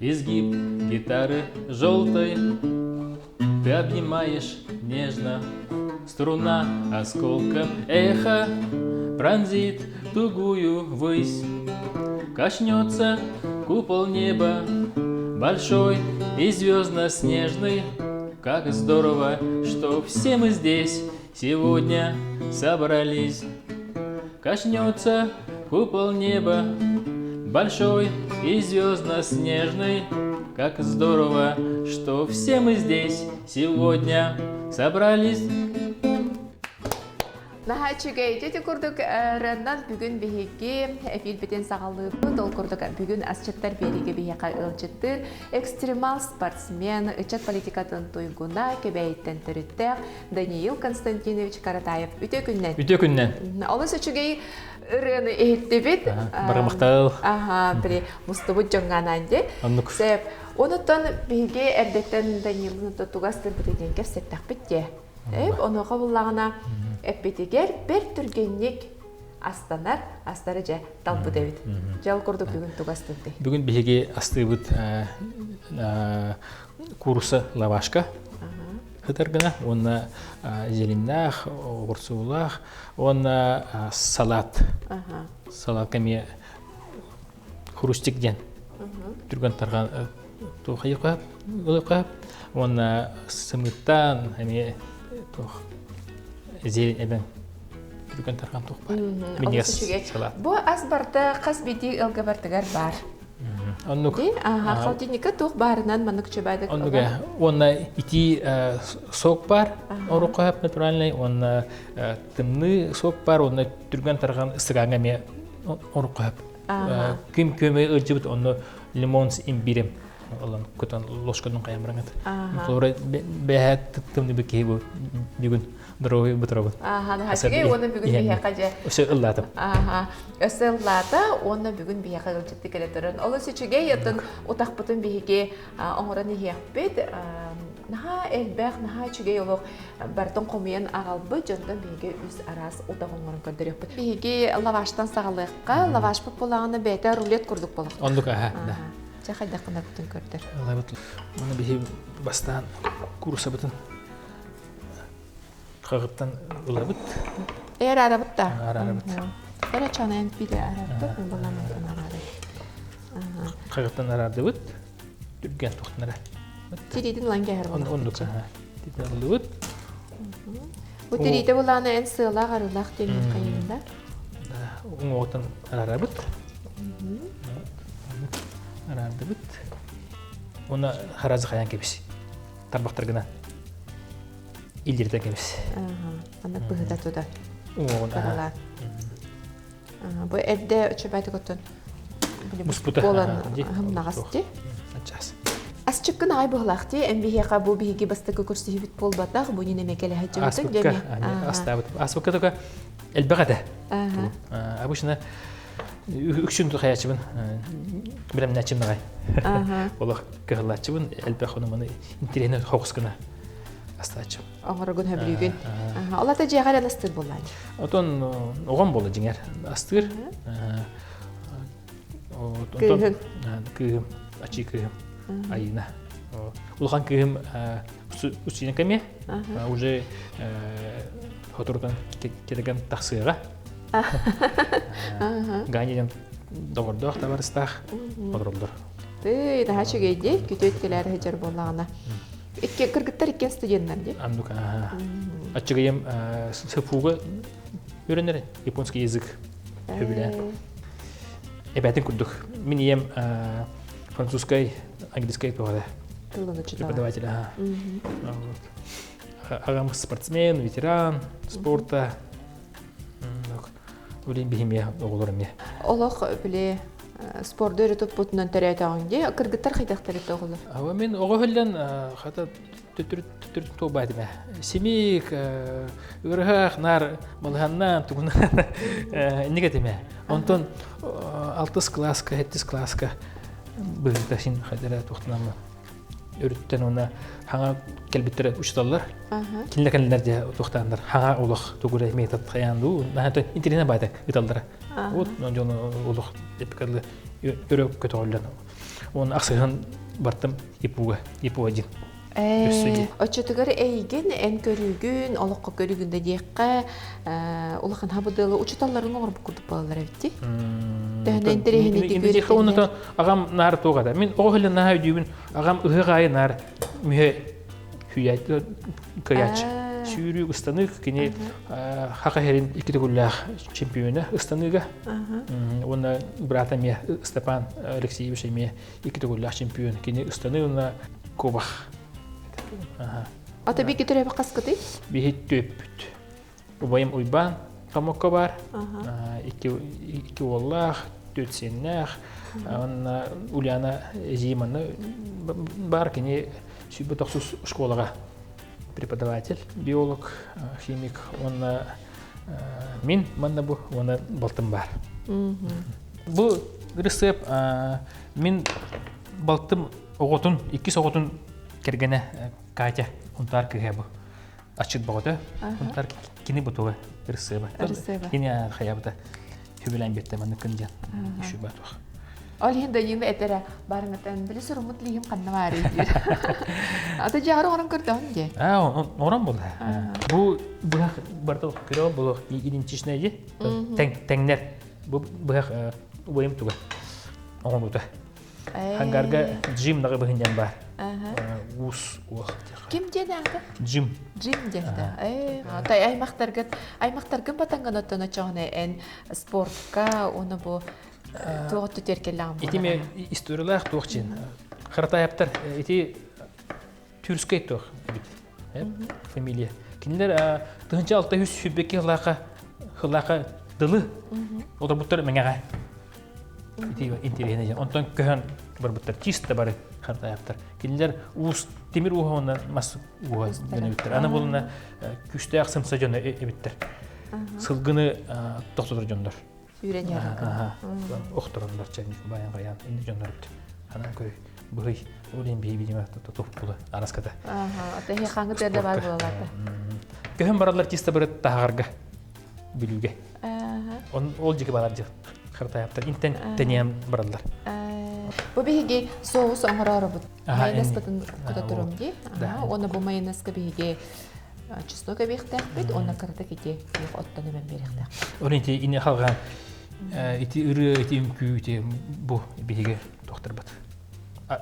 Изгиб гитары желтой Ты обнимаешь нежно Струна осколком эхо Пронзит тугую высь. Качнется купол неба Большой и звездно-снежный. Как здорово, что все мы здесь Сегодня собрались. Качнется купол неба Большой и звездно-снежный. Как здорово, что все мы здесь сегодня собрались. Наһаа үчүгэй. Ити курдук ырыаннан бүгүн биһиги эфирбитин саҕалыыбыт. Ол курдук бүгүн асчыттар биэриигэ биһиэхэ ыалдьыттыыр экстремал спортсмен, ыччат политикатын туйгуна, Кэбээйиттэн төрүттээх Даниил Константинович Каратаев. Үтүө күннэн. Үтүө күннэн. Олус үчүгэй ырыаны иһиттибит. Барымахтал. Аха, били мустубут дьоҥҥо анаан дии. Оннук. Сөп. Онуттан биһиги эрдэттэн Даниилын тугас тылбыты диэн кэпсэттэхпит дии. Эп онуоха буллаҕына эппитигэр бэрт түргэнник астанар, астары дьэ талбыт эбит. Дьэ ол курдук бүгүн тугас тылды. Бүгүн биһиги астыыбыт куурусса лавашка сытар гына уонна зеленнээх, оҕурсуулаах уонна салат. Салатка эмиэ хрустик диэн түргэн тарҕан туох уонна сымыыттаан эмиэ туох зелень эбэн түргэн тарҕан туох баар минньигэс салат. Бу ас барта хас биирдии ыалга бартыгар баар. Оннук. Аха, холодильникка туох баарынан маннык чөбөдөк. Оннук уонна итии сок бар, орукка натуральный, уонна тымныы сок бар, уонна түргэн тарҕан ыстакааҥҥа эмиэ орукка Ким көмө ылдьыбыт онно лимон с имбирем олон кутан ложкадан кайан бараңат. Холобура бэһэ тымныы киһи бу бүгүн дорогой бутурабын. Аха, наһаа уонна бүгүн биһиэхэ дьэ. Өссө ыллаатым. Аха, өссө ыллаата уонна бүгүн биһиэхэ ылдьытты кэлэ туран. Олус үчүгэй, оттон утахпытын биһиги оҥорон иһиэхпит. Наһаа элбэх, наһаа үчүгэй олох барытын хомуйан аҕалбыт дьонтон биһиги үс араас утах оҥорон көрдөрүөхпүт. Биһиги лаваштан саҕалыахха. Лавашпыт буолаҕына бэйэтэ рулет курдук буолуохтаах. Оннук аха, да. Чэ хайдах гынарбытын көрдөр. Маны биһи бастаан курсабытын Хаҕыттан ылабыт. Эр арабыт да. Арарабыт. Эрэ чанайын пиде арабыт, буламын арары. Хаҕыттан араардыбыт. Түргэн тухтанара. Тиритин ылан кэһэр буолар. Оннук. Тиритин ыллыбыт. Бу тириитэ булаана эн сыалаах арыылаах диэн хайыында. Уҥуоҕуттан арарабыт. Араардыбыт. Уонна харазы хайан кэбис. Тарбахтаргына. Илдьиритэн кэбис. Маннык быһыта тута. Уҥуоҕун. Кыралаан. Бу эрдэ чөбөтүк оттон Буспута. буолан аһымнаҕас дии. Ачаас. Асчыккын аҕай быһылаах дии. Эн биһиэхэ бу биһиги бастакы көрсүһүүбүт буолбатах. Бу нинеме кэлэһэ дьыбытык Аспыкка астаабыт. Аспыкка только элбэх этэ. Обычно үксүн хайачыбын билэмнээччим аҕай. Олох кыһыллааччыбын элбэх ону маны интириэһинэй хоҕус гына астааччым. Оҥорогун хөбүлүүгүн. Ол ата дьиэҕэ эрэн астыыр буоллаан. Отон оҕом буола дьиҥэр астыыр. Кыыһын. Кыыһым, ачыы кыыһым Айына. Улахан кыыһым Устинка эмиэ уже хоторутан килограмм тахсыаҕа. Ганя диэн доҕордоох табаарыстаах олороллор. Тый, наһаа үчүгэй дии, күтүөт кэлээр сылдьар буоллаҕына. Икки кыргыттар иккиэн студеннар дии. Андук, Аччыгыйым СФУга үйренер японский язык сөбүлээн. Эбэтин курдук. Мин ийэм французскай, английскай туһада. Преподаватель, ага. Аҕам спортсмен, ветеран спорта. Үлин биһимиэ оҕолор эмиэ. Олох били спорду өрө туппутунан төрөөтөҕүҥ дии. Кыргыттар хайдахтар этэ оҕолор? Ава мен оҕо хөллөн хата төттүрүт төттүрүт туолбаат этим Симик, ыарыһах, наар балыһаннаан тугунан инник этим Онтон алтыс класска, сэттис класска быһыыта син хайдара туохтанаммын өрүттэн уонна хаҥа кэлбиттэрэ учуталлар. Кинилэр кэллилэр дьэ туохтааннар хаҥа олох тугура метод хайаан дуу наһаа интернет баата ыталлара. Вот дьону олох эпикалы. Өрө көтөҕүллэн. Уонна ахсыһан бартым ИПУга, ИПУ один. Оччотугар эйигин эн көрүүгүн, олоххо көрүүгүн да диэххэ, улахан хабыдыалы учуталларын оҥорбут курдук буолаллар эбит Төһөнө интэриэһинэйдик үөрэтэллэр. Аҕам наар туох этэ. Мин оҕо иһиллэн наһаа өйдүүбүн. Аҕам ыһыах аайы наар мүһэ кыйааччы. Сүүрүү ыстаныы кини хака иһэрин икки төгүллээх чемпиона ыстаныыга. Уонна брата эмиэ Степан Алексеевич эмиэ икки төгүллээх чемпион. Кини ыстаныы уонна кубах. Ата би китирэ хаскыты? Биһи төппүт. Убайым Уйбаан Томокко бар. Икки икки уоллаах, түөрт сиэннээх. Уонна Ульяна эдьиийим бар кини сүүрбэ тохсус школаҕа преподаватель, биолог, химик уонна мин манна бу уонна балтым бар. Бу ырысыап мин балтым оҕотун, иккис оҕотун кэргэнэ Катя Хунтаар кыыһа бу. Аччыт боҕото. Хунтаар кини бутуга ырысыаба. Кини хайабыта хүбүлээн биэртэ манныккын диэн үшү батуах. Ол иһин Данила этэрэ барыҥытан били суруммут лиһим ханна баарый диир. Ата дьаҕар оҥорон көрдөҕүн дии. Аа, оҥорон буолла. Бу быһах барыта көрө буолуох идентичнэй дии. Тэҥнэр. Бу быһах убайым туга оҥорбута. Хангарга Джим наҕы быһын баар. Уус уох. Ким диэн аата? Джим. Джим диэн да. Ээ, тай аймахтаргын аймахтаргын батанган оттон очоҕуна эн спортка уонна бу туох түтэркеллэҕин Ити ме историялаах туох чин. Харатаевтар ити тюркскай туох эбит. Фамилия. Кинилэр 1622 хылаха хылаха дылы олорбуттар мэҥэҕэ. Ити интэриэһинэй. Онтон көһөн барбыттар чисто бары Харатаевтар. Кинилэр уус тимир ууһа уонна мас ууһа дьоно эбиттэр. Аны булна күүстээх сымса дьоно эбиттэр. Сылгыны тохтотор дьоннор. Сүүрэн иһэр. Охтороннор чэн баян баян инни дьоннор эбит. Ханан көй быһый ол иһин биһи видимо туох була араската. Ата хи хаңы тыада бар буолата. Көһөн бараллар чисто бары таһаҕарга бүлүүгэ. Он ол жиги барар жы хартаяптар интен тениэн бараллар. Бу биһиги соус оҥороорубут. Майонезпытын кута турум дии. Уонна бу майонезка биһиги чеснок эбиэхтээхпит уонна кыратык ити оттон эмэн биэриэхтээхпит. Ол ити ини халҕан ити ырыа ити үҥкүү ити бу биһиги тохторбут.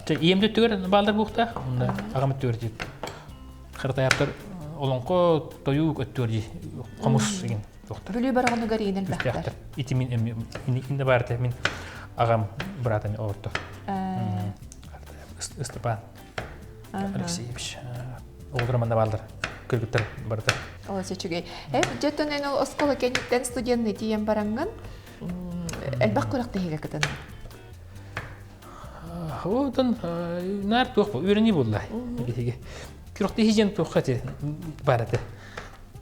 Ийэм төттүгэр баалдар буохтаах, онно аҕам өттүгэр дии. Хартаяптар олоҥхо тойук өттүгэр дии хомус игин тохтор. Бүлүү бараҕыныгар иин элбэхтэр. Ити мин инне баарта мин аҕам братами оҕорто. Ыстапаан Алексеевич оҕолоро манна бааллар кыргыттар барыта. Олус үчүгэй. Э, дьэ эн ол оскуола кэнниттэн студенный тиийэн бараҥҥын элбэх күрэхтэһиигэ кытынныҥ. Онтон наар туох үөрэнии буолла биһиги. Күрэхтэһии диэн туохха ити баар этэ.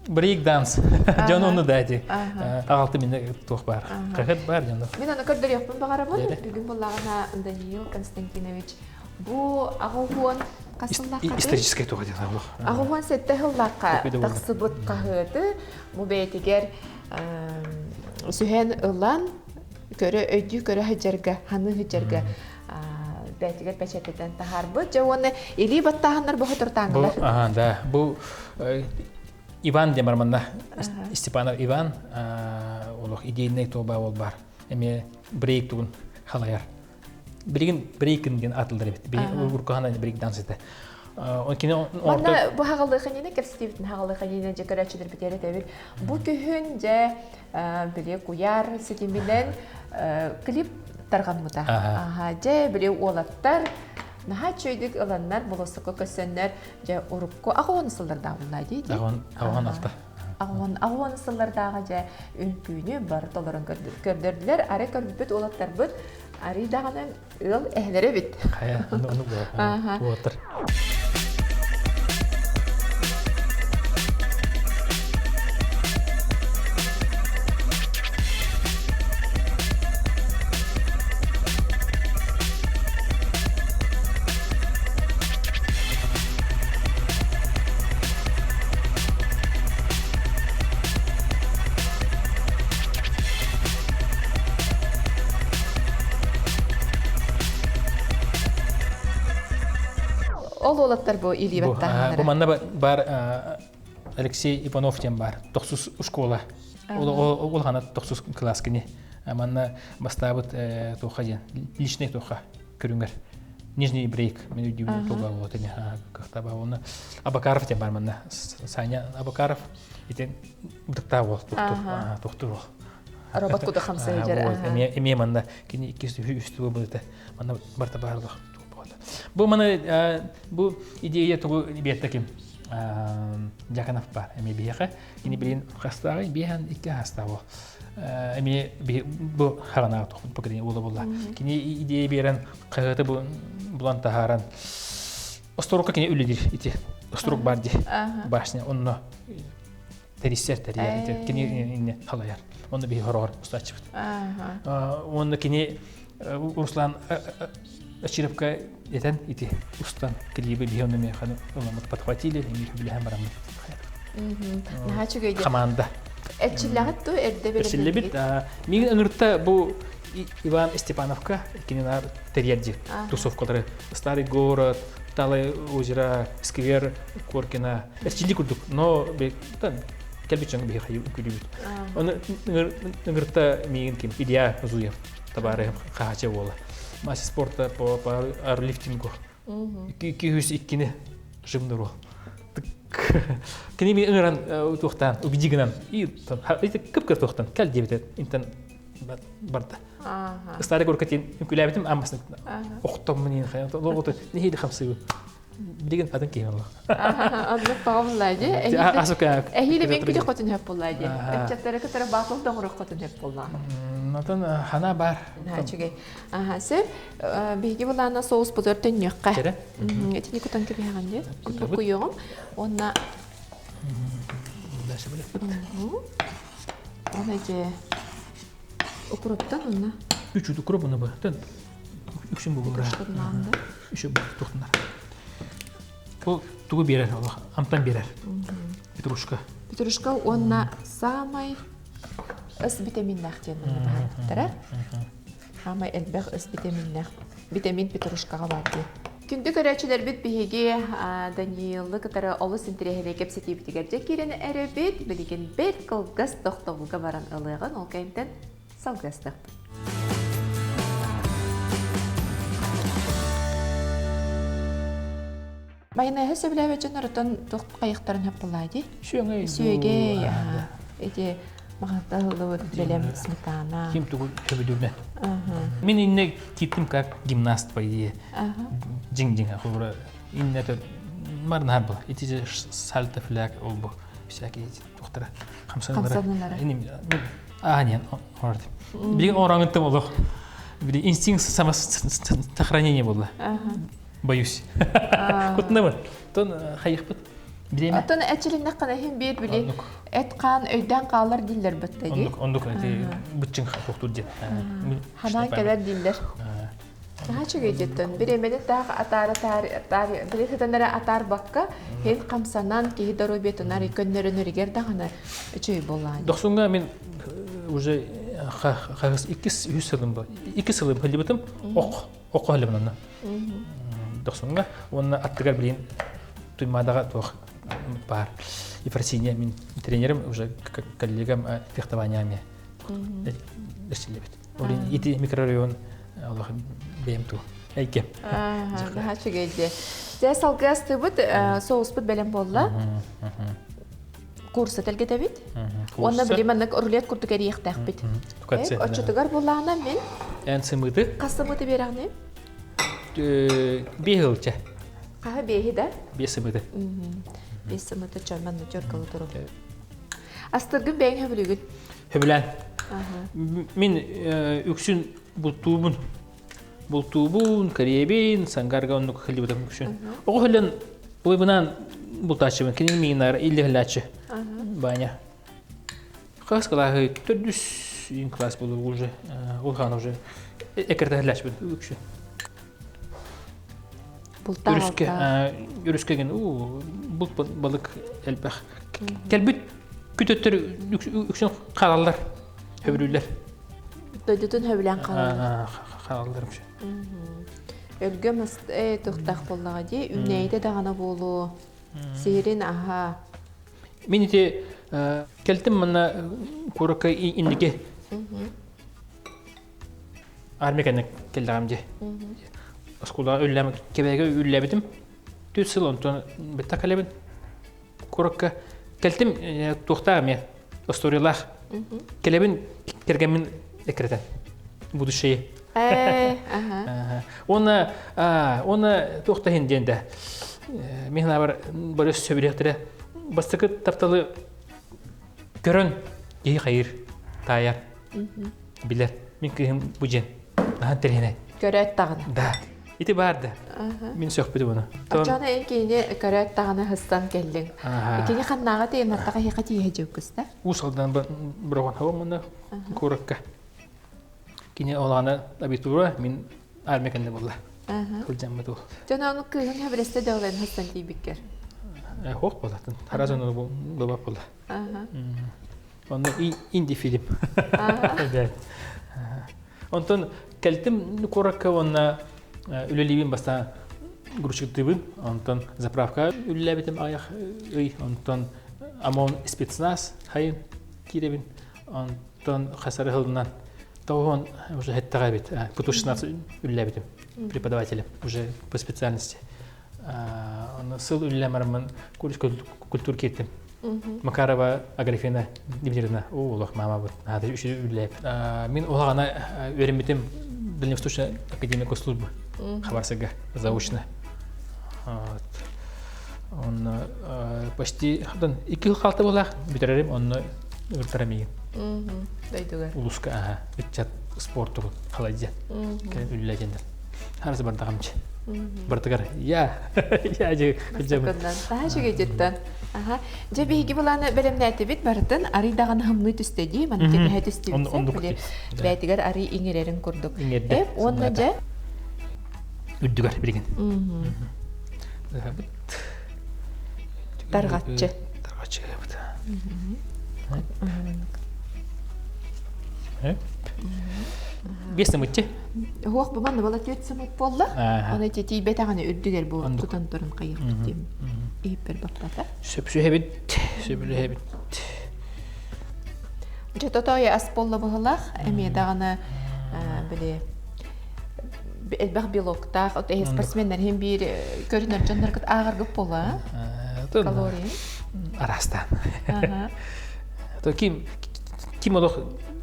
Брейк данс. Дьон ону да ити. Аҕалты мине туох баар. Хаһыат баар дьон. Мин аны көрдөрүөхпүн баҕарабын. Бүгүн буллаҕына Даниил Константинович бу аҕа хас сыллаахха Историческай туох диэн олох. 87 сыллаахха тахсыбыт хаһыаты бу бэйэтигэр сүһэн ылан көрө өйдүү көрө сылдьарга, ханыы сылдьарга бэйэтигэр бэчээтэтэн таһаарбыт. Дьэ уонна илии баттааһыннар бу тортаангылар. Бу, да, бу Иван диэн барманна Степанов Иван олох идейный тобаа ол бар. Эмиэ брейк тугун халайар. Билигин брейкин диэн атылдар эбит. Уркаһана брейк данс этэ. Кини Манна бу хагалыханина кэпсэтибитин хагалыханина дьэ көрөөччүлэр битэрэ тэбит. Бу күһүн дьэ били куйаар ситиминэн клип тарҕаммыта. Аха дьэ били уолаттар наһаа үчүгэйдик ыланнар болосукка көссөннөр дьэ урукку аҕуон сыллардаабыллаа дии дии. Аҕуон алта. Аҕуон аҕуон сыллардааҕы дьэ үҥкүүнү бары толорон көрдөрдүлэр. Ары көрбүт уолаттарбыт арый даҕаны ыал эһэлэрэ эбит. Хайа, ону уолаттар. Ол уолаттар бу илии баттааһыннара. Бу манна бар Алексей Иванов диэн бар. Тохсус школа. Ол хана тохсус класс кини. Манна бастаабыт туха диэн личный туха көрүҥэр. Нижний брейк мен өйдүүбүн туга вот эми кыхтаба оны Абакаров диэн бар манна Саня Абакаров итин бытыктаа бол тухтур тухтур ол робот куда хамсайдыр эми манна кини иккис үстү быта манна барта баарлах бу маны бу идея тугу биэртэ ким Дьяконов бар эми биһиэхэ кини билин хастааҕый биэһэн икки хастаа эми бу хаҕанаҕа тохпут поколение уола буолла кини идея биэрэн хаһыаты булан таһааран Осторукка кини үлэлиир ити Остурук бар ди башня онно тэрийсэр тэрийэр ити кини инне халайар онно биһи хороҕор устааччыбыт онно кини Руслан Очировка этэн ити устан клибы биһи онно механы ыламмыт подхватили эмиэ билэһэн бараммыт Наһаа үчүгэй команда Эрчиллэҕит ту эрдэ Эрчиллибит. Миигин ыҥырта бу Иван Степановка кинилар тэрийэр дии тусовкалары Старый город, Талое озеро, сквер Коркина эрчилли курдук но кэлбит дьоҥ биһи хайы үҥкүүлүүбүт. Оны ыҥырта миигин ким Илья Зуев табаарыһым хаача уола. Мастер спорта по арлифтингу. 202-ни жимнуру. Кини ми ыҥыран туохтаан убеди гынан и кып-кыр туохтан кэл диэбитэ интен барда. Старый горка тиэн үҥкүүлээбитим аан охтоммун иин хайан лоҕуту нэһиилэ хамсыыбын. Билигин атын киһи олох. Оннук баҕа буллаа дии. Эһиили мен күлүк хотун хөп буллаа дии. Ыччаттары кытары батыл доҥорук хотун хөп буллаа. Отон хана бар. Үчүгэй. Аха, сөп. Биһиги булаана соуспутугар төннүөххэ. Итини кутан кэбиһэҕин дии. Куйуоҕум. Уонна Оны же укроптан онна. Үч укроп уна бу. Төн үксүн бу бура. Үчү бу тухтунар. Бу тугу берер Аллах амтан берер. Петрушка. Петрушка уонна самай ыс витаминнах диэн манна баһаарбыттара. Хаамай элбэх ыс витаминнээх витамин петрушкаҕа баар дии. Күндү көрөөччүлэрбит биһиги Даниилы кытары олус интэриэһинэй кэпсэтиибитигэр дьэ киирэн эрэбит. Билигин бэрт кылгас тохтобулга баран ылыаҕын, ол кэнниттэн салгыастыахпыт. Майонеһы сөбүлээбэт дьон оротон туох хайыхтарын хөп дии? Сүөгэй. Сүөгэй, ити маҕатаһыллыбыт бэлэм сметана. Ким тугу сөбүлүүрүнэн. Мин инне киттим как гимнаст по идее. Дьиҥ-дьиҥ ахура инне марнаар была. Ити сальто фляг ол бу всякие тухтара хамсаналара. Аа нет, Билигин оранғыттым олох. Инстинкт самосохранения буолла. Боюсь. Кутунабын. Тон хайыхпыт. Бириэмэ. Оттон эчилиннэххинэ иһин биир били эт-хаан өйдөөн хаалар дииллэр бытта дии. Оннук, оннук эти быччыҥ тохтуур диэн. Ханаан кэлэр дииллэр. Наһаа үчүгэй диэттэн. Бириэмэни таах атаары атаар били сытан эрэ атаарбакка, һин хамсанан киһи доруобуйатынар көннөрөнөрүгэр даҕаны үчүгэй буоллаҕа. Дохсуҥҥа мин уже хаһыс иккис үһүс сылым бу. Икки сылым хыллыбытым ох Окко хэллибин онно. Дохсуҥҥа уонна аттыгар билигин Туймаадаҕа туох баар. Ефросинья мин тренерим уже коллегам фехтования эмиэ эрчиллибит. Ол ити микрорайон олох бэйэм туу. Эйке. Наһаа үчүгэй дии. Дьэ салгыы астыыбыт соуспут бэлэм буолла. Курса тэлгэтэбит. Уонна били маннык рулет курдук эрийиэхтээхпит. Оччотугар булаана мин. Эн сымыты. Хас сымыты биэрэҕиний? Биэһи ылча. Хаһы биэһи да? Биэс сымыты. Биэс сымыты чон манна чоркалы туру. Астыргын бэйэҥ хөбүлүүгүн? Хөбүлээн. Мин үксүн бултуубун. Бултуубун, кэриэбин, сангарга оннук хыллыбытым үксүн. Оҕо хыллан уйбунан бултааччыбын, кини миинар илли хыллааччы. Баня. Хас кылааһы төрдүс ин класс болу уже, улахан уже экерте хыллааччыбын үксүн. Өрүскэ, өрүскэ ген, уу, булт балык элбэх. Кэлбит күтөттөр үксүн хаалаллар, хөбүрүүллэр. Дойдутун хөбүлээн хаалаллар. Хаалаллар үксүн. Өлгөм туохтаах буоллаҕа дии, үүнээйитэ даҕаны буолуо, сиһирин аһа. Мин ити кэлтим манна куоракка инники армия кэннэ кэллэҕим дии. Оскуолаҕа үллэм Кэбээгэ үллээбитим. Түс сыл онтон битта кэлэбин. Куоракка кэлтим туохтаах эмиэ историялаах. Кэлэбин кэргэммин эккирэтэн. Будущее. Уонна уонна туох да иһин диэн да мин санаабар бары сөбүлэхтэрэ бастакы тапталы көрөн киһи хайыр таайар билэр мин кыыһым бу дьиэн наһаа интэриэһинэй Көрөөт даҕаны. Да. Ити баар да. Мин сөхпүтүм ону. Оччоҕуна эн кинини көрөөт даҕаны хыстан кэллиҥ. Кини ханнааҕы тиэматтаҕа эһиэхэ тииһэ дьылкыста? Уус Алдан быраҕан хабаммына куоракка. Кини олаана абитура мин армия кэннэ буолла. Кылдьаммыт ол. Дьон ону кыыһын хэбилэстэ дөҕүлэн хастан тиийбиккэр. Хоох буолатын. Харазан бабап буолла. Онно инди фильм. Онтон кэлтим куоракка уонна үлэлиибин бастаан грузчиктыыбын, онтон заправка үлэлээбитим аҕыйах ый, онтон ОМОН спецназ хайын киирэбин, онтон хасары сылынан тоҕуһун уже эттэҕэ эбит, ПТУ-16 үлэлээбитим преподавателем уже по специальности. Онно сыл үлэлээн бараммын культур кииртим. Макарова Аграфена Дмитриевна, о, олох мамабыт, наада үчүгэй үлэлээбит. Мин улаҕана үөрэммитим Дальневосточная академия госслужбы Хабарсыга заочно. Онно почти икки жыл хаалта буолаах бүтэрэрим, онно ыртара миигин. Дойдугар. Улуска, аха, ыччат спортугун халадьа. Кэлин үллэдьэннэр. Харыс бардаҕамчы. Бартыгар я я же Бастакыннан. Таһа үчүгэйдиттэн. Аха. Дьэ биһиги былааны бэлэмнээтибит барытын арый даҕаны хымныы түстэ дии, манна кэтэһэ түстүбүт. Били бээтигэр арый иҥэрэрин курдук. Иҥэрдэ. Уонна дьэ үрдүгэр билигин. Тарҕаччы. Тарҕаччы быт. Биэс сымытчы. Уох бу манна була түөрт сымыт буолла. Оны ити тиийбэтэҕинэ үрдүгэр бу тутан туран хайыахпыт диэн иһиппэр баппата. Сөпсүһэбит, сөбүлэһэбит. Дьэ тотоойу ас буолла быһылаах, эмиэ даҕаны били элбэх белоктаах, от эһи спортсменнар иһин биир көрүнэр дьонноргут ааҕаргыт буолла, калорий. Араастаан. То ким ким олох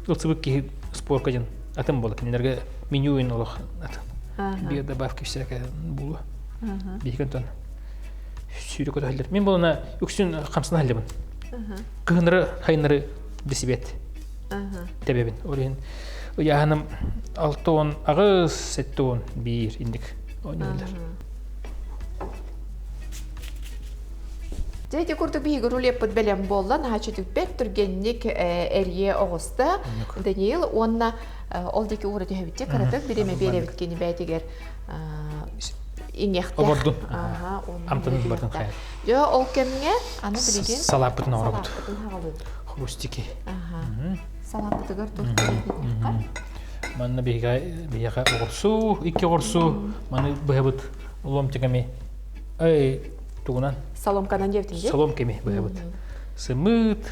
ылсыбыт киһи спорка дьон атын буола кинилэргэ меню олох атын. Биир добавки всякое буолуо. Биһиги онтон сүүрэ көтөһөллөр. Мин буолана үксүн хамсана халлыбын. Кыһыннары хайыннары десибет тэбэбин. Ол иһин ыйааһыным 68, 71 индик оонньууллар. Дьэ ити курдук биһиги рулеппыт бэлэм буолла, наһаа чөтүкпэт, түргэнник эрийэ оҕуста Даниил уонна ол диэки уура түһэбит кыратык бириэмэ биэрэбит кини бэйэтигэр иҥиэхтээх. Обордун. Амтанын бардын хайа. Дьэ ол кэмҥэ аны билигин салааппытын оҥоробут. Хрустики. Салааппытыгар туох Манна биһиэхэ биһиэхэ оҕурсуу, икки оҕурсуу, маны быһабыт ломтиками Эй, тугунан? Соломканан диэбитин дии? Соломками быһабыт. Сымыт,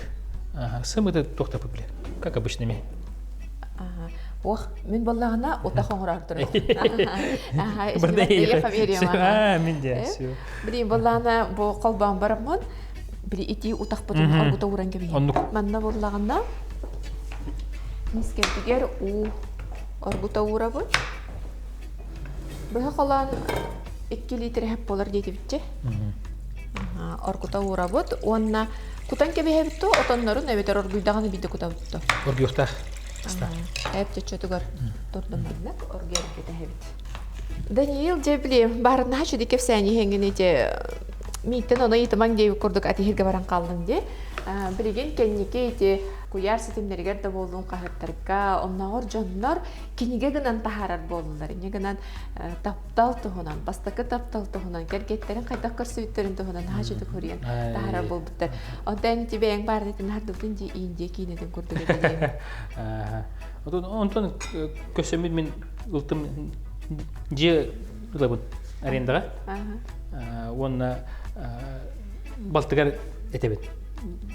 сымыты туох да бile, как обычно ми. Ох, мин боллаҕына утах оҥорор турар. Мин де. Блин, боллаҕына бу холбоон бараммын, били итии утахпытын оргута ууран кэбиһин. Манна боллаҕына мискэбитигэр уу оргута уурабын. Быһа холоон 2 литр эһэп буолар диэтибитчэ. Оргута уурабыт уонна кутан кэбиһэбит то отоннорун эбэтэр оргуйдаҕына биирдэ кутабыт то. Оргуйуохтаах. Эп чөчөтүгэр турдуманнык оргуйар кэтэһэбит. Даниил дьэ били баарыннаһа чуди кэпсээни иһэҥҥин ити мииттэн ону ыйытымаҥ диэбит курдук атиһиргэ баран хааллыҥ дии. Билигин кэнники ити куйаар ситимнэригэр да буоллун хаһыаттарга оннооҕор дьоннор кинигэ гынан таһаарар буоллулар. Инньэ гынан таптал туһунан, бастакы таптал туһунан, кэргэттэрин хайдах көрсүбүттэрин туһунан наһаа үчүгэй суруйан таһаарар буолбуттар. Онтон ити бэйэҥ баарын этин хардыбытын дии Индия киинэтин курдук этэ Онтон көрсөммүт мин ылтым дьиэ ылабын арендаҕа. Уонна балтыгар этэбин.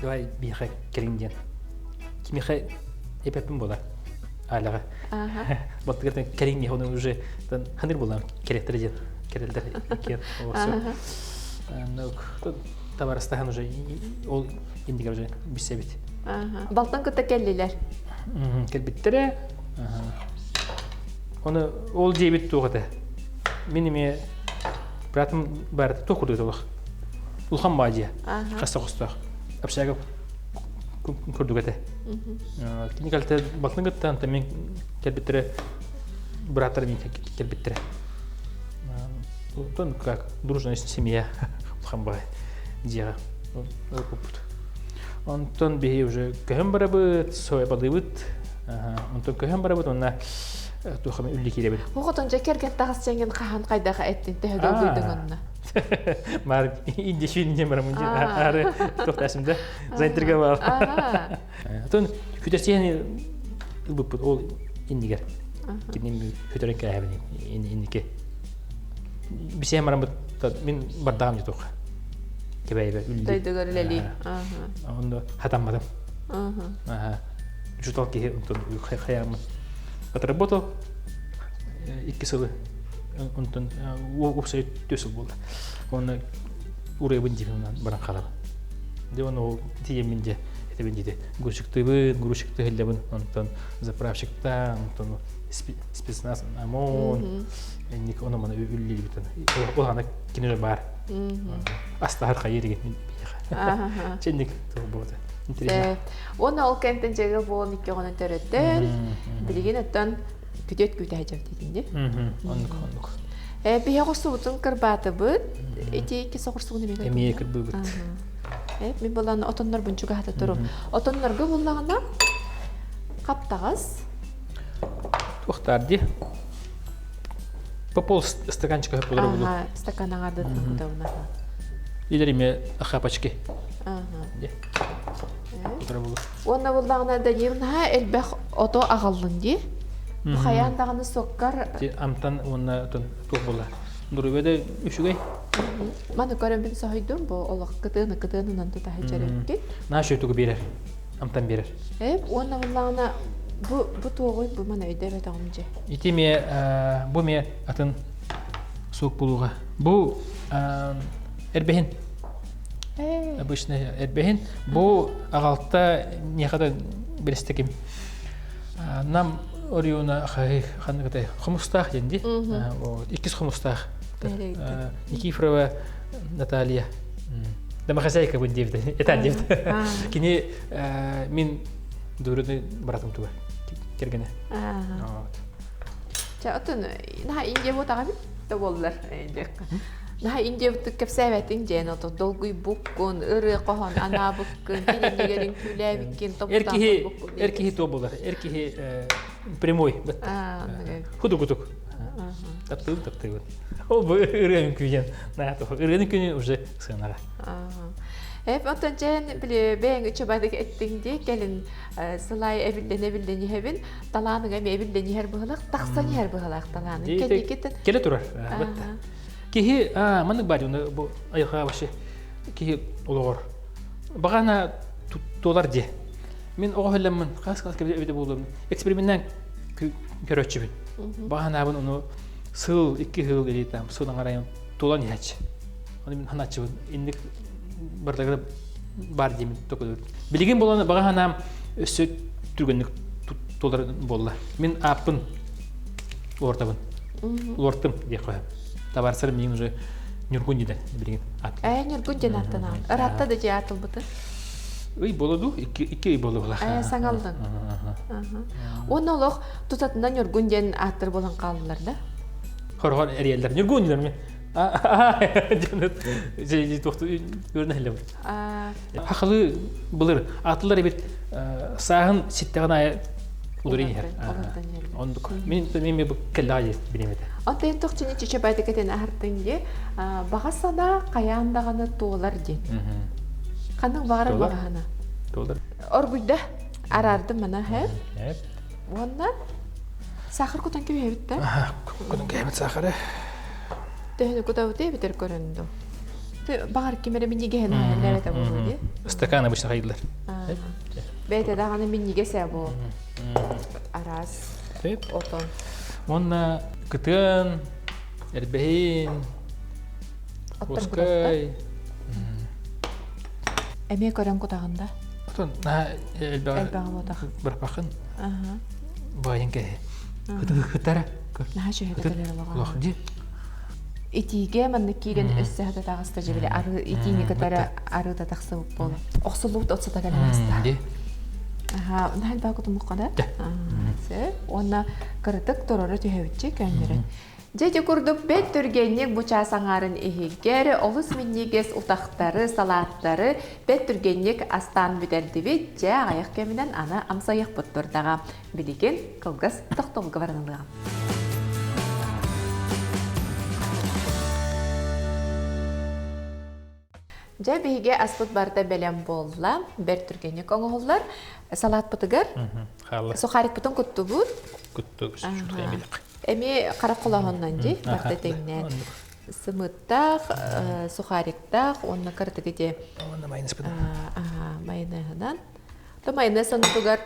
Давай биһиэхэ кэлиҥ диэн. Кимиэхэ эпэппин буолар. Аляҕа. Балтыгар кэлиҥ диэн оны уже ханыр буолан кэлэттэр диэн. Кэлэлдэр иккиэн. Табарыстаһан уже ол индигер уже билсэбит. Балтан кытта кэллилэр. Кэлбиттэрэ. Оны ол диэбит туох этэ. Мин эмиэ братым барыта туох курдук олох. Улахан баа дьиэ. Хас хостоох. Общага курдук этэ. Кини кэлтэ балтын кытта онтон мин кэлбиттэрэ бырааттар мин кэлбиттэрэ. Онтон как дружная семья улахан баай дьиэҕэ ылбыппыт. Онтон биһи уже көһөн барабыт, сойбалыыбыт. Онтон көһөн барабыт уонна туох эмэ үллэ киирэбит. Оҕотон дьэ кэргэн таҕыс дьэҥин хаһан хайдах эттин төһө долгуйдуҥ онно? Маар инде шүн дем барамын дьин ары туохтаасым да заинтриговал. Отон хүтэрсиэни ылбыппыт ол иннигэр. Киним хүтэрэн кээһэбин инники. Бисиэн бараммыт мин бардаҕым дьэ туох. Кэбэйбэ үлли. Дойдугар үлэлии. Онно хатамматым. Учутал киһи онтон хайааммын. Отработал икки сылы онтон уопсай түс сыл буолла. Онно уруйбун диибин баран хаалабын. Дьэ оны ол тиийэммин дьэ этэбин диде. Грузчиктыыбын, грузчикты иһиллэбин, онтон заправщиктаан, онтон спецназ ОМОН, инник ону маны үллиибитин. Ол ана кинилер бар. Астахар хайыр деген биһиэхэ. Чэнник тыл буолта. Интересно. Уонна ол кэнтэн дьэгил буолан икки оҕону төрөттөн, билигин оттон күтүөт күүтэ дьэбититинди. Оннук, оннук. Э, биһи оҕурсубутун кырбаатыбыт. Ити икки оҕурсугун эмиэ Эмиэ кырбыыбыт. Э, мин булан отоннорбун чугаһата турум. Отоннорго буллаҕына хаптаҕас. Туохтаар дии. По пол стаканчика хөп булар булу. Ага, стакан аҥардатын кутабына. Илер име хапачки. Ага. Де. Кутара булу. Уонна буллаҕына Данил наһаа элбэх ото аҕаллын дии. Бу хайаан даҕаны соккар Амтан уонна туох була. Дуруйба да үчүгэй. Маны көрөммүн соһуйдум бу олох кытыаны кытыанынан тута сылдьар эбиккин. Наша тугу биэрэр. Амтан биэрэр. Эп уонна буллаҕына бу бу туоҕуй бу маны өйдөөбөтөҕүм дьэ. Ити ме бу ме атын суок булууга. Бу эрбэһин. Обычно эрбэһин. Бу аҕалта нехада билистеким. Нам оройуона ханныгытай хомустаах диэн ди. Иккис хомустаах. Никифорова Наталья. Домохозяйка бун диэбит. Этан диэбит. Кини мин дуруны братым туга. Кергене. Ча отун наха Индия буотаҕа да буоллар Наһаа индиябытык кэпсээбэтиҥ диэн ото долгуйбуккун, ырыа хоһоон анаабыккын, кининигэр үҥкүүлээбиккин, Эр киһи эр киһи туо буолар. Эр киһи прямой худугутук. Таптыыбын, таптыыбын. Ол бу ырыа үҥкүү диэн ырыаны күнү уже сыанара. Эп оттон дьэн били бэйэҥ үчүбадык эттиҥ дии кэлин сылай эбиллэн эбиллэн иһэбин талааныга эмиэ эбиллэн иһэр быһылах тахсан иһэр быһылаах талааныҥ кэнникитин Келе турар. Киһи маннык баар бу айылҕа вообще киһи олоҕор баҕана туолар дии. Мин оҕо хөллөммүн хас хас эбитэ буолуом эксперименнэн көрөөччүбүн. Баҕанаабын ону сыл икки сыл или там сыл аҥарайын туолан иһээччи. Ону мин ханааччыбын инник бардагы бар диэмин токуду. Билигин буолан баҕа ханаам өссө түргэнник туолар буолла. Мин ааппын улартабын. Улартым диэх хоһо. Табаарсар миин уже Ньургун диэн билигин ат. Ээ Ньургун диэн аттанаҕын. Ыраатта да дьиэ атылбыты. Ый буола дуу? Икки икки ый буола була. Ээ саҥалдың. Уонна олох тутатына Ньургун диэн ааттар буолан хааллылар да? Хорохор эрийэллэр. Ньургун диэн ми. Хахалы былыр атылар эбит сааһын ситтэҕин аайы уларыйан иһэр. Ондук. Мин мен бу кэллэҕэ билим этэ. Онтон тохчуну чечебайда кетен аһартын ди баҕа санаа хайаан даҕаны туолар диэн. Ханнык баҕарар баҕаһына. Туолар. Оргуйда араардым мана һэ. Уонна сахар кутан кэбиһэбит да. Кутан кэбиһэбит сахары. Төһөнү кутабыт эбитер көрөн ду. Баҕар ким эрэ минньигэһин аһайлар этэ буолуо дии. Стакан обычно хайыллар. Бэйэтэ даҕаны минньигэс ээ бу. Араас отон. Уонна кытыан, эрбэһин, Пускай. Эмиэ көрөн кутаҕын да? Отон наһаа элбэҕи Элбэҕи буотах. быраппаххын. Баайын кэһи. Хытара. Наһаа чөһөтө кэлэр олоҕо. Олох ди. Итиигэ маннык киирэн өссө хата таҕыста дьэ били ары итиини кытары арыыта тахсыбыт буола. Охсуллубут от сыта кэлэн аста. Ди. Аха, наһаа элбэх кутумукка да. Сөп. Уонна кыратык торору түһэбитчи көннөрөн. Дьэ ити курдук бэрт түргэнник бу чаас аҥаарын иһигэр олус минньигэс утахтары, салааттары бэрт түргэнник астаан бүтэрдибит. Дьэ аҕыйах кэминэн аны амсайыахпыт турдаҕа. Билигин кылгас тохтобулга баран ылыаҕым. Дьэ биһиги аспыт барыта бэлэм буолла. Бэрт түргэнник оҥоһуллар. Салаатпытыгар сухарикпытын куттубут. Кутту Эмиэ харах холооһуннан дии, барыта тэҥнээн. Сымыттаах, сухариктаах уонна кыратык ити Уонна майонезпытын. майонеһынан. То майонез оннугар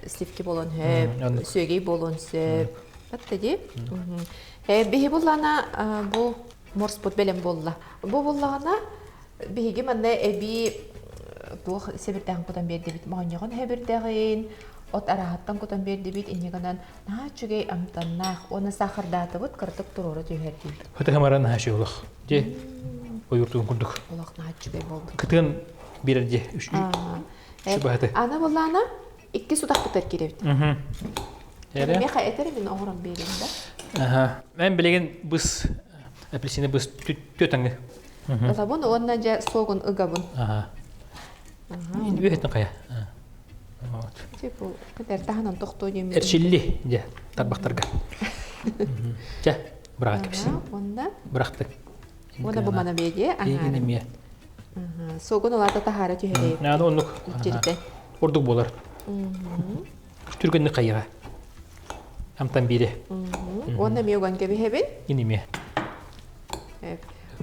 сливки буолуон сөп, сүөгэй буолуон сөп. Батта дии. Биһи буллана бу морспут бэлэм буолла. Бу буллаҕына биһиги манна эбии туох сэбирдэҕин кутан биэрдибит. Моонньоҕон сэбирдэҕин, от арааһыттан кутан биэрдибит. Инньэ гынан наһаа үчүгэй амтаннаах уонна саахардаатыбыт кыратык туруора түһэрдибит. Хытыһымара наһаа үчүгэй олох. Дьэ, ойууртугун курдук. Олох наһаа үчүгэй буолбут. Кытыан биэрэр дьэ. Үчүбаһыты. Аны буллаана икки сутахпытар киирэбит. Миэхэ этэр мин оҥорон биэриэм да. Аха. Мен билигин быс апельсины быс түөтаҥы. Ылабын уонна дьэ суогун ыгабын. Аха. Үөһэтин хайа. Вот. Типа кытар таһынан тохтоо диэммин. Эрчилли дьэ тарбахтарга. Чэ, быраҕан кэбис. Уонна Бырахтык. Уонна бу мана биэдиэ. Эйигин эмиэ. Суогун улаата таһаара түһэрэй. Наада оннук. Дьиритэ. Ордук буолар. Түргэнник хайыга. Амтан биири. Уонна эмиэ уган кэбиһэбин. Инимиэ.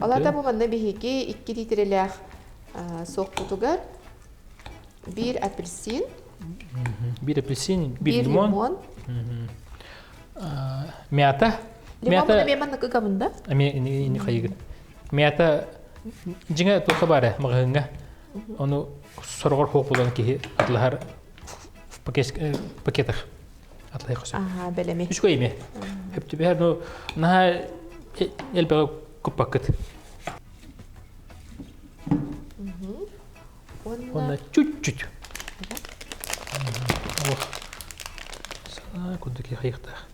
Олата бу манна биһиги икки литрэлээх суохпутугар биир апельсин, биир апельсин, биир лимон, мята. Лимон эмиэ маннык ыгабын да? Эмиэ ини хайыгын. Мята дьиҥэ туохха баара маҕаһыыҥҥа. Ону сороҕор хуох булан киһи атлаһар в пакетах атлаһар хөсө. Аха, бэлэми. Үчүгэй эмиэ. Хөптүбэһэр, ну, наһаа элбэҕи куппаккыт. Уонна чуть-чуть. Ох. Санаа курдук хайыахтаах.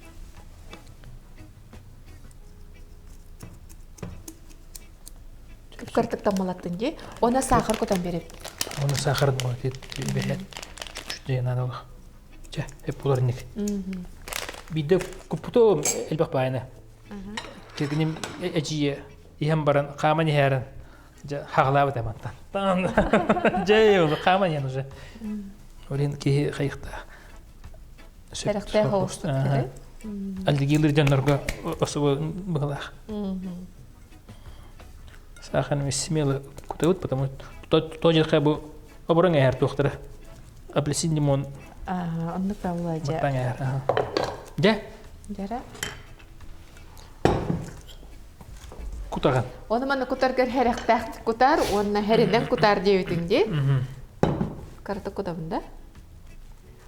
Кыртык таммалаттын дии. Уонна саахар кутан беребит. Уонна саахарын бэһэт чуть-чуть диэн наадалах. Чэ, эп булар инник. Биирдэ куппутум элбэх баайына. Киргиним эдьиийэ иһэн баран хааман иһээрин дьэ хаҕалаабыт амантан. Дьэ ол хааман иһэн уже. Олин киһи хайыхтаах. Сэрэхтээх оҕустук Аллергиялыыр дьоннорго особо быһылаах. Сааханы смело кутабыт, потому что то дьэрхэ бу обороҥ эһэр туохтара. Апельсин лимон. Оннук да дьэ. Маттаҥ эһэр. Дьэ. Дьэрэ. Кутаҕын. Оны манна кутаргар хэрэхтээх кутар уонна хэринэн кутар диэбитиҥ дии. Карта кутабын да?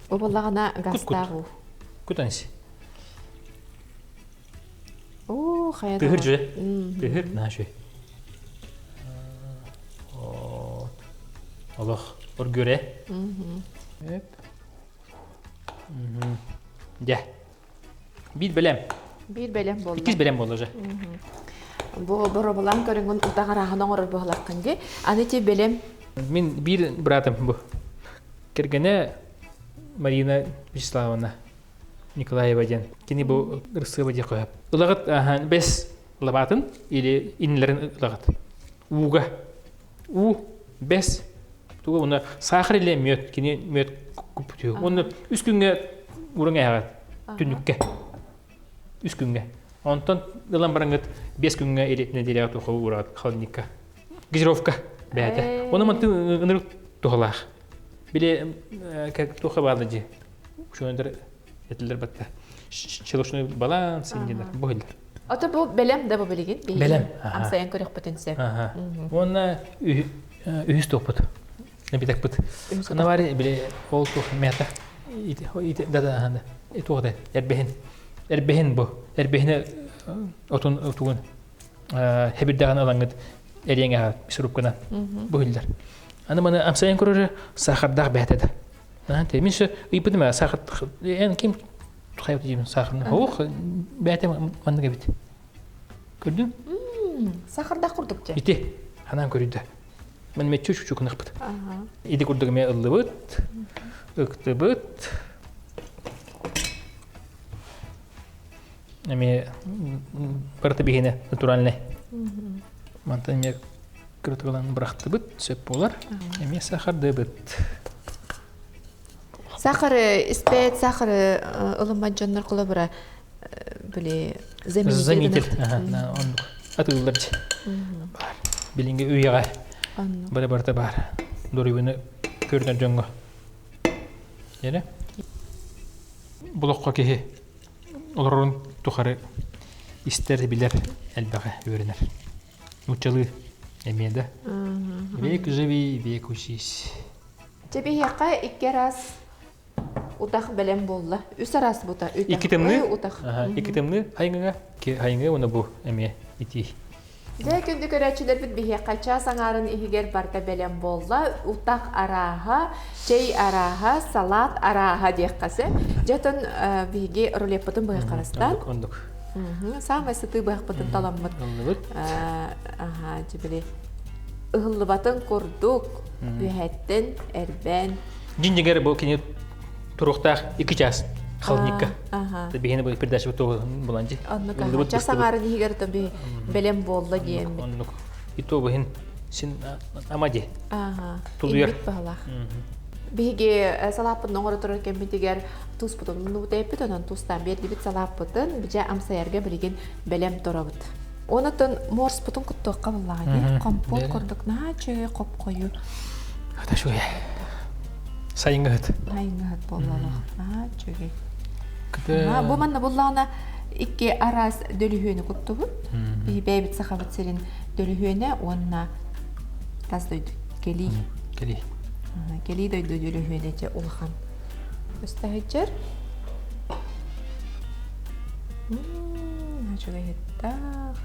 Бу буоллаҕына газтаах уу. Кутан ис. Оо, хайа Тыһыр же. Тыһыр наша. Олох оргүрэ. Дьэ. Биир бэлэм. Биир бэлэм буолла. Иккис бэлэм буолла уже. Бу боробулаан көрүҥүн утах арааһын оҥорор буоллаххын дии. Аны ти бэлэм. Мин биир братым бу. Кэргэнэ Марина Вячеславовна Николаева диэн. Кини бу ырсыаба диэх көһөп. Ылаҕыт бэс лабаатын или иннилэрин ылаҕыт. Ууга. Уу, бэс, туга уна сахар или мүөт, кини мүөт куппутуйу. Уонна үс күҥҥэ уруҥ эһэҕит түннүккэ. Үс күҥҥэ. Онтон ылан бараҥҥыт 5 күҥҥэ или нэдиэлэҕэ туха уураҕыт холодильникка. Газировка бэйэтэ. Оны мантын ынырык туһалаах. Били туха баалла дии. Учуонайдар этилер батта. Щелочной баланс индилер. Бу хиллер. Ото бу бэлэм да бу билигин. Бэлэм. Амсайан көрөхпүтүн сөп. Уонна үһүс туохпут. Эбитэкпит. Ханабари били ол туох мята да да туох да эрбэһин эрбэһин бу эрбэһини отун тугун хэбирдэҕин ылаҥҥыт эриэҥэҕэ сурупканан бу иһиллэр. Аны маны амсайан көрөрө сахардаах бээтэ да. Наһан мин сө ыйпытым ээ сахар эн ким хайа диибин сахарны ох бээтэ маннык эбит. Көрдүң? Сахардаах курдук дьэ. Ити ханаан көрүйдэ. Мен меччү чучу кынахпыт. Иди курдук эмиэ ыллыбыт, ыктыбыт. Эмиэ барыта биһиэнэ натуральный. Мантан эмиэ кырытыгылан бырахтыбыт, сөп буолар. Эмиэ сахардыбыт. Сахары испэт, сахары ылыммат дьоннор холобура били заменитель. Оннук. Атыыллар Бар. Билиҥҥи үйэҕэ бары барыта баар. Доруобуйаны көрүнэр дьоҥҥо. Ере? Болоххо киһи олорорун тухары истэр, билэр, элбэҕи үөрэнэр. Нууччалыы эмиэ да. Век живи, век учись. Дьэ биһиэхэ икки араас утах бэлэм буолла. Үс араас бута. Икки тымныы. Утах. Икки тымныы хайыҥыга. Хайыҥы уонна бу эмиэ итии. Дьэ, күндү көрөөччүлэрбит биһиэхэ чаас аҥаарын иһигэр барыта бэлэм буолла. Утах арааһа, чэй арааһа, салаат арааһа диэххэ сөп. Дьэ, оттон биһиги рулеппытын быһаххарастан. Ондук, ондук. Саамай сытыы быһахпытын таламмыт. Ыллыбыт. Аха, дьэ ыһыллыбатын курдук үөһэттэн эрбээн. Дьиҥ-дьиҥэр бу кини туруохтаах икки чаас холодильникка. Биһини бу передача булан дьи. Оннук час аҥаарын иһигэр то би бэлэм буолла диэммит. Оннук. И то быһын син ама ди. Ага. Тулуйар. Иммит баһылаах. Биһиги салааппытын оҥоро турар кэммитигэр туспутун муннубут онон тустаан биэрдибит салааппытын бижэ амсайарга билигин бэлэм турабыт. Онотон морспутун куттуохха буллаҕа дии. Компот курдук наһаа үчүгэй хоп-хойуу. Хата үчүгэй. Сайыҥҥы ыһыт. Сайыҥҥы ыһыт буоллалах. Наһаа үчүгэй. Бу манна буллаҕына икки араас дөлүһүөнү куттубут. Биһи бэйэбит сахабыт сирин дөлүһүөнэ уонна тас дойду кэлии. Кэлии. Кэлии дойду дөлүһүөнэ дьэ улахан. Өстөһүччэр. Үчүгэй ыттаах.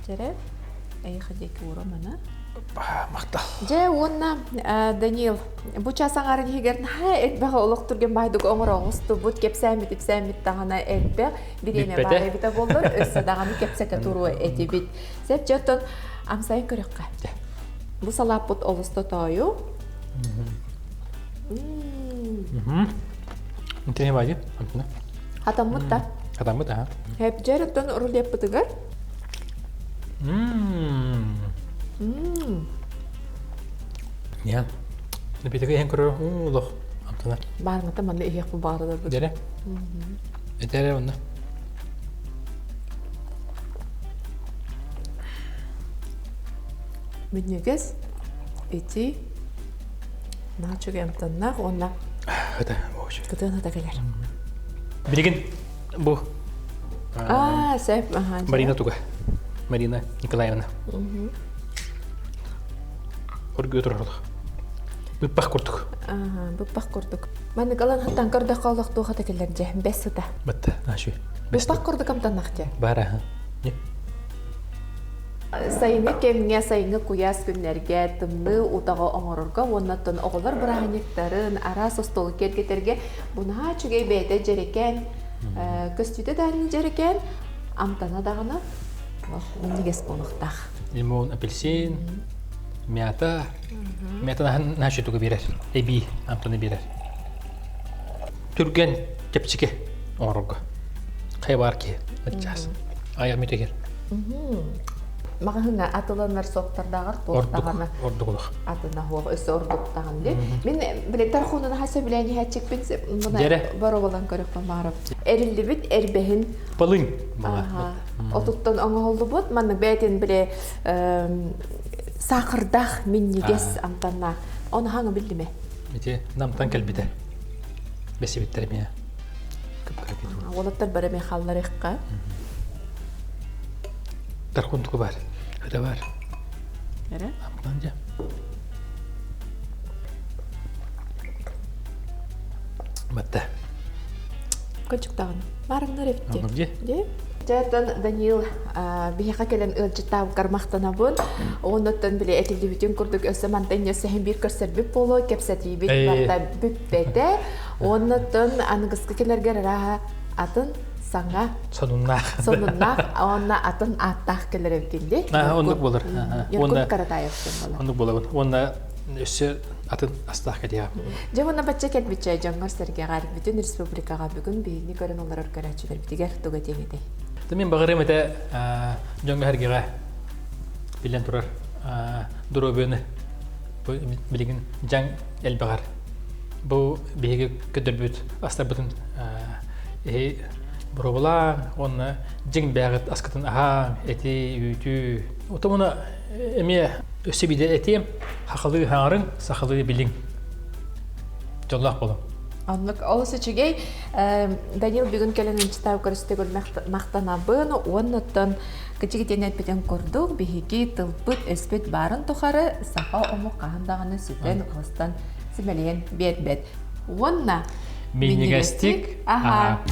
Дьэрэ, эйиэхэ диэки уурам ана. Махтал. Дьэ уонна Даниил, бу час аҥаарын иһигэр наһаа элбэх олох түргэн баайдык оҥоро оҕустубут, кэпсээммит ипсээммит даҕаны элбэх бириэмэ баар эбитэ буоллар, өссө даҕаны кэпсэтэ туруо этибит. Сөп дьэ оттон амсайан көрөххө. Бу салааппыт олус тотоойу. Интине баайы, антына. Хатаммыт да. Хатаммыт, аха. Хэпдьэр оттон рулеппытыгар. Я. Напиток иһэн көрөр, олох амтана. Баармата манна иһиэх баарыларбыт. Дere. Этере онно. Минньигэс ити наһаа үчүгэй амтаннаах уонна Хата, кытыан хата кэлэр. Билигин бу Аа, сөп, аха. Марина туга. Марина Николаевна. Оргуйа турар Быппах курдук. Аха, быппах курдук. Маннык ылан хаттан көрдөххө олохтуох хата кэлэр дьэ, бэс сыта. Батта, ашы. Быппах курдук амтаннах дьэ. Бар аха. Сайыҥҥы кэмҥэ, сайыҥҥы куйаас күннэргэ тымныы утаҕы оҥорорго уонна оттон оҕолор бырааһынньыктарын, араас остуолу киэргэтэргэ бу наһаа үчүгэй бэйэтэ дьэрэкээн, көстүүтэ даҕаны дьэрэкээн, амтана даҕаны минньигэс буолуохтаах. Лимон, апельсин, мята. Мята наһаа тугу биэрэр, эбии амтаны биэрэр. Түргэн чэпчэки оҥорорго. Хайа баар киһи аччаас. Айар мүтэгэр. Маҕаһыыҥҥа атыланар соктардааҕар туох даҕаны ордук олох. Атына хуох өссө ордук даҕаны дии. Мин биле тархуунун аха сөбүлээн иһээччикпин муна бороболан көрөхпүн баҕарабын. Эриллибит эрбэһин Полынь. Отуттан оҥоһуллубут маннык бэйэтин биле саахырдаах минньигэс амтаннаах. Оны хаҥы биллиме. Ити намтан кэлбитэ. Бэсибиттэр эмиэ. Уолаттар бары мен халларыхха. Тархунтуку бар. Хыта бар. Эре? Амтан дьэ. Батта. Кочуктаҕын. Марыңнар эбитти. Дьэ. Дьэ, Даниил биһиэхэ кэлэн ыалдьыттаабыккар махтанабын. Оннуттан били этиллибитин курдук өссө мантан өссө биир көрсөрбүт буолуо, кэпсэтиибит барыта бүппэтэ. Оннуттан аныгыскы кэлэргэр арааһа атын саҥа сонуннаах сонуннаах уонна атын ааттаах кэлэр эбиккин дии. Оннук буолар. Якут Каратаев диэн буолар. Оннук буолабын. Уонна өссө атын астаах кэтиэҕим. Дьэ уонна бачча кэлбиччэ дьоҥҥор-сэргэҕэр бүтүн республикаҕа бүгүн биһигини көрөн олорор көрөөччүлэрбитигэр тугу этиэҥ этэй? Мин баҕарыам этэ дьоҥҥо-сэргэҕэ биллэн турар доруобуйаны билигин дьаҥ элбэҕэр бу биһиги көрдөрбүт астарбытын эһи боруобалааҥ уонна дьиҥ бээҕит аскытын аһааҥ эти үүтү отомуна эмиэ өссө биирдэ этиэм Хахалыы хаҥарыҥ, сахалыы билиҥ. Дьоллоох буолуҥ. Оннук олус үчүгэй. Данил бүгүн кэлэн ынчытаабы көрүстэ махтанабын уоннаттан кычыгытиэн эппитин курдук биһиги тылбыт өспүт баарын тухары саха омук хаһан даҕаны сүтэн ылыстан симэлийэн биэрбэт. Уонна минньигэстик аһаа.